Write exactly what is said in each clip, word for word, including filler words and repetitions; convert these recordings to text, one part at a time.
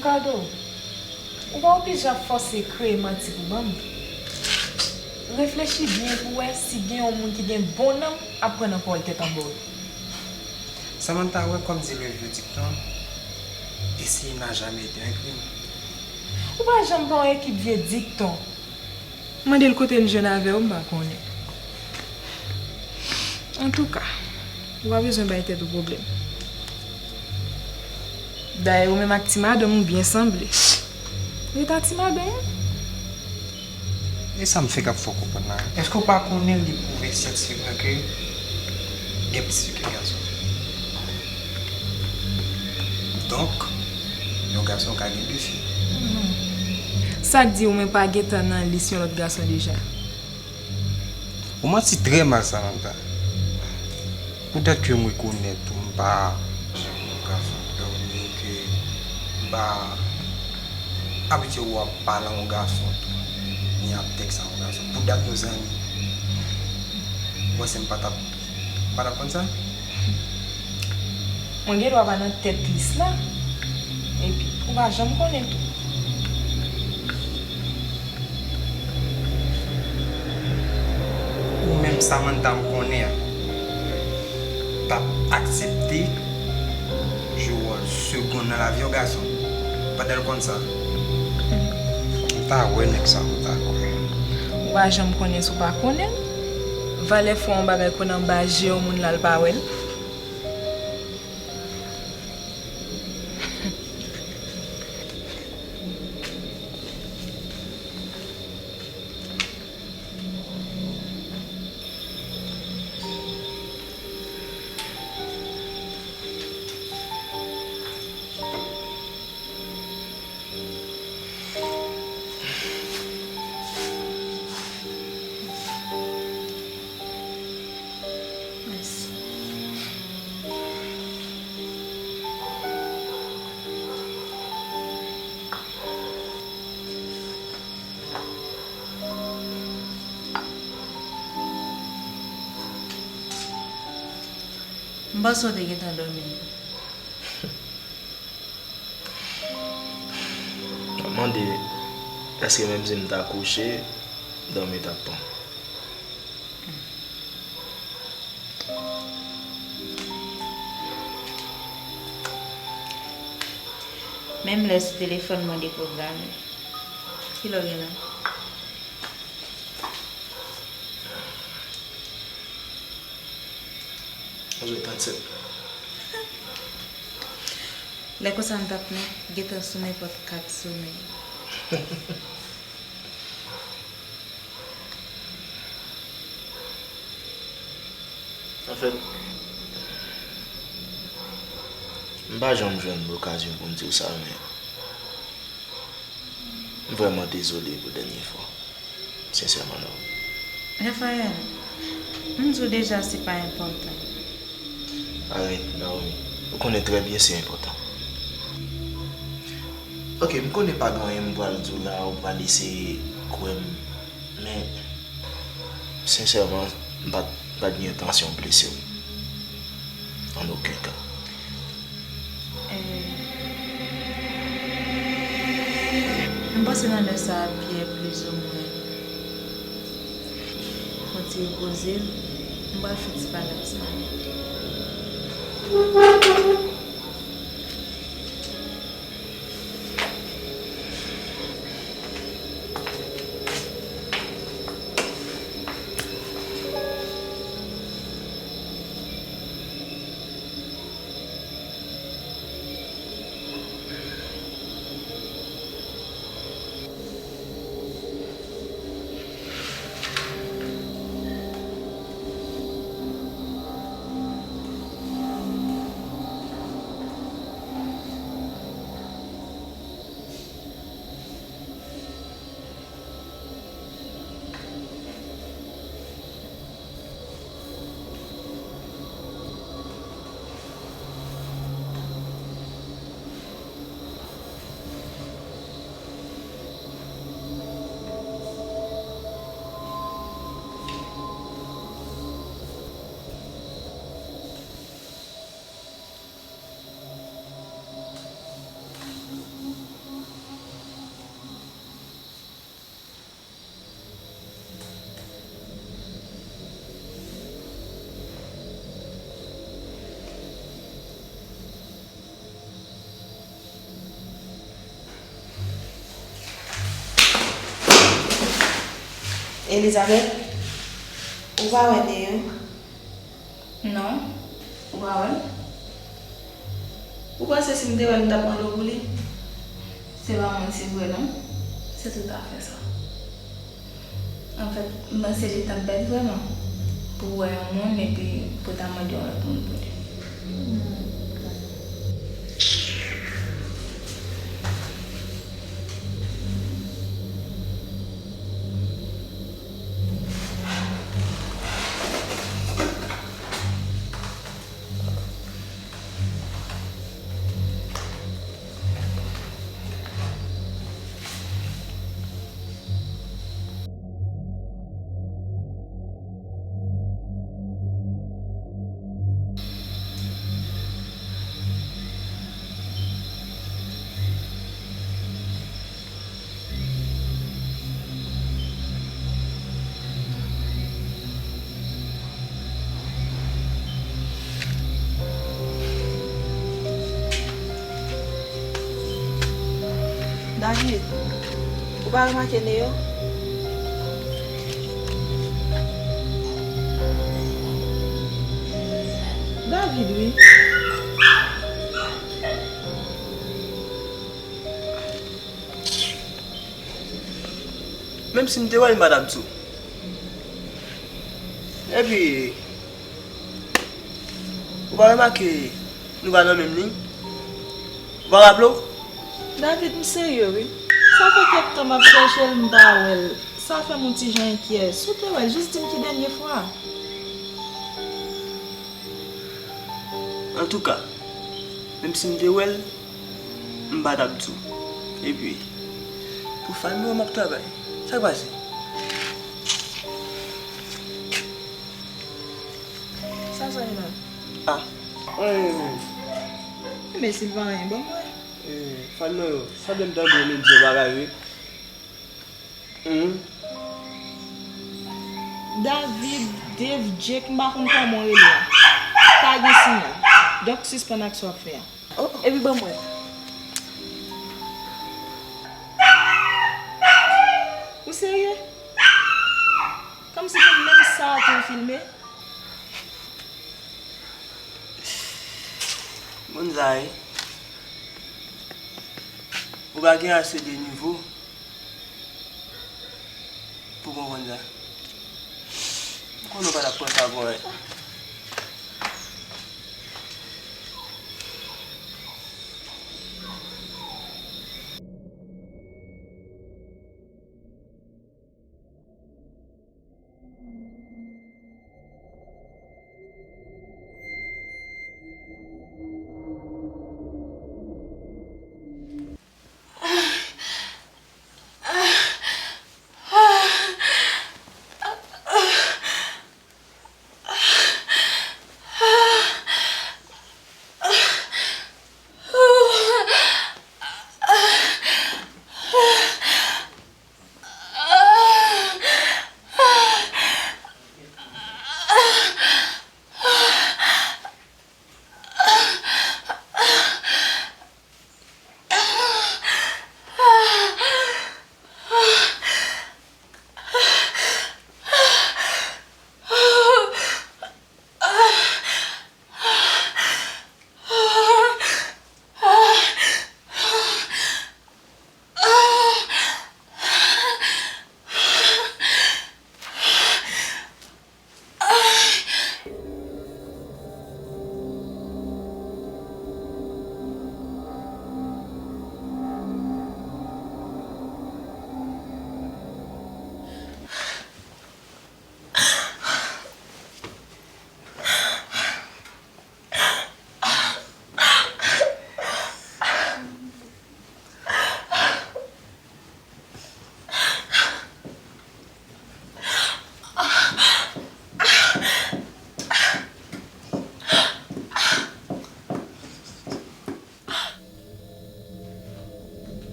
Ricardo, ou pa oblije ap fòse kreye manti pou ban m. Reflechi byen pou w wè si gen yon moun ki gen bon nanm ap pran nan pawòl tèt anba w yo. Samantha, wè kòm di le vieux dicton, essayer n'a jamais été un crime. Ou pa janm pa yon ekip vye dikton. Mande l kote l jwenn avè w, m pa konnen. Antouka, ou pa bezwen bay tèt ou pwoblèm. Dayè, ou menm ak ti madanm ou byen sanble. Ret ak ti madanm ou. E sa m fèk ap fè w konprann la. Èske w pa konnen li pwouve syantifikman ke gen plis fi ke gason? Donk, yon gason ka gen de fi. Sa k di ou menm pa gentan nan lis yon lòt gason deja? Ou manti trè mal, Samantha. Poutèt ke m rekonèt ou, m pa janm yon gason dòmi, ke m pa abitye wè w ap pale a yon gason tou, ni ap tèks a yon gason. Pou dat nou zanmi, ou panse m pa t ap, m pa t ap konn sa? Mwen gen dwa pa nan tèt lis la. Epi, ou pa janm konnen tou. Ou menm Samantha m konnen an, t ap aksepte jwe wòl segonn nan lavi yon gason? Pandan l konn sa? M ta wè nèg sa, m ta kwè. Ou pa janm konnen si w pa konnen l. Valè fè yon bagay konn anba je yon moun la l pa wè l. Mèsi. M panse w te gentan dòmi. M ap mande, èske menm si m ta kouche, dòmi t ap pran m? Menm lè sou telefòn mwen deprograme. Kilè w gen la? Onz è trannsèt. Lè konsa m t ap nan, gentan sou nenpòt kat somèy. Anfèt, m pa janm jwenn lokazyon pou m di w sa, men m vrèman dezole pou dènye fwa. Sensèman, Naomi. Raphaël, m di w deja se pa enpòtan. Arèt, Naomi. Ou konnen trè byen se enpòtan. Oke, m konnen pa gen anyen m pral di w la, ou pral eseye kwè m, men, sensèman, m pa t, m pa t gen entansyon blese w. An okenn ka. Eh, m panse nan lè sa a, Pierre plizoumwen fè yon ti repoze l. M pral fè yon ti pale ansanm avè l. Elizabeth, ou pa wè Neo? Non, ou pa wè l? Ou panse si m te wè l, m t ap mande w pou li? Se pa manti vre non, se toutafè sa. Anfèt, m panse li t ap bèt vrèman pou wè yon moun epi pou ta mande yon lòt moun pou li. David, ou pa remake Neo? David, wi. Menm si m te wè l, m pa t ap di w. Epi, ou pa remake nou pa nan menm liy? Ou pa raple w? David, m serye, wi. Sa fè kèk tan m ap chèche l, m pa wè l. Sa fè m yon ti jan enkyè. Si w te wè l, jis di m ki dènye fwa. Antouka, menm si m te wè l, m pa t ap di w. Epi, pou fanmi w m ap travay. Sa k pase? Sa sa ye la? Ah. Anyen menm. Men si l pa anyen, ban m wè. Eh, fanmi w yo, sa de m tande yo, men di yo bagay wi. Hmm. David, Dave, Jake, m pa konn kòman w rele a. Pa gen siyal. Donk, sispann ak sa w ap fè a. Oh, epi ban m wè. Ou serye? Kòmsi pou menm sa a tou w filme? Konn sa wi. Ou pa gen ase de nivo pou konprann sa. M konnen w pa t ap pran sa pou anyen.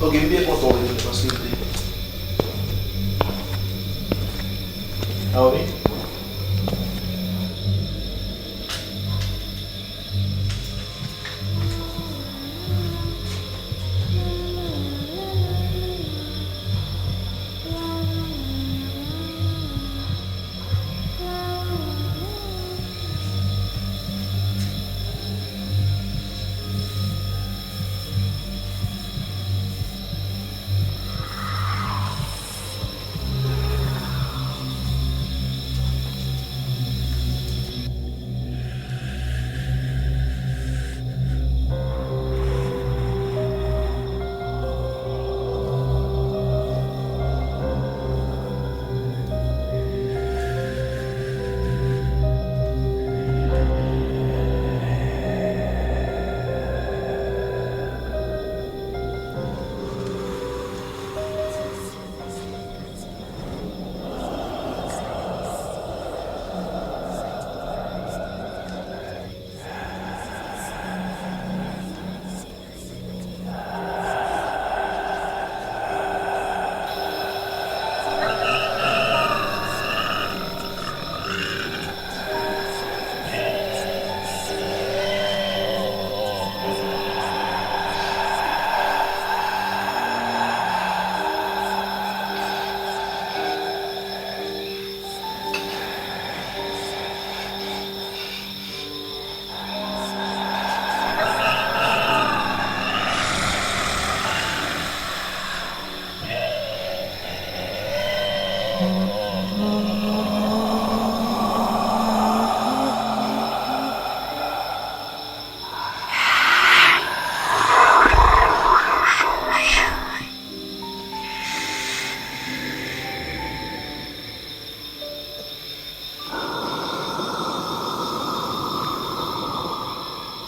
Ok, m byen kontan w rele m paske m te. Ah wi?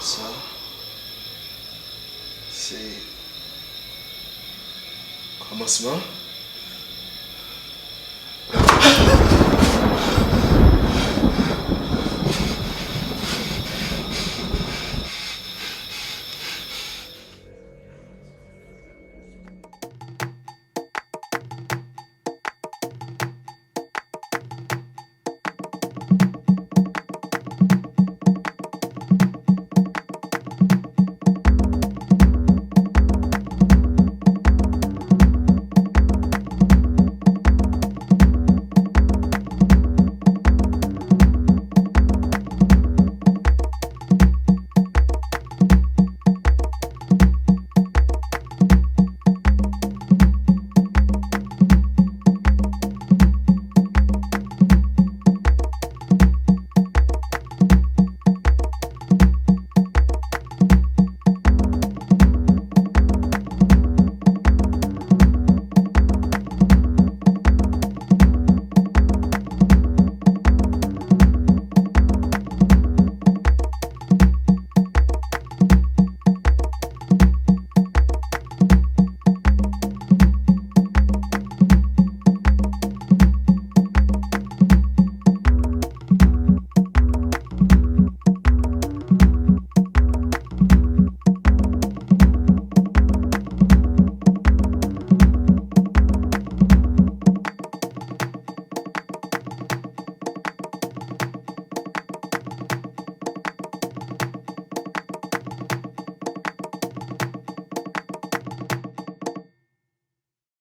Sa, se kòmansman.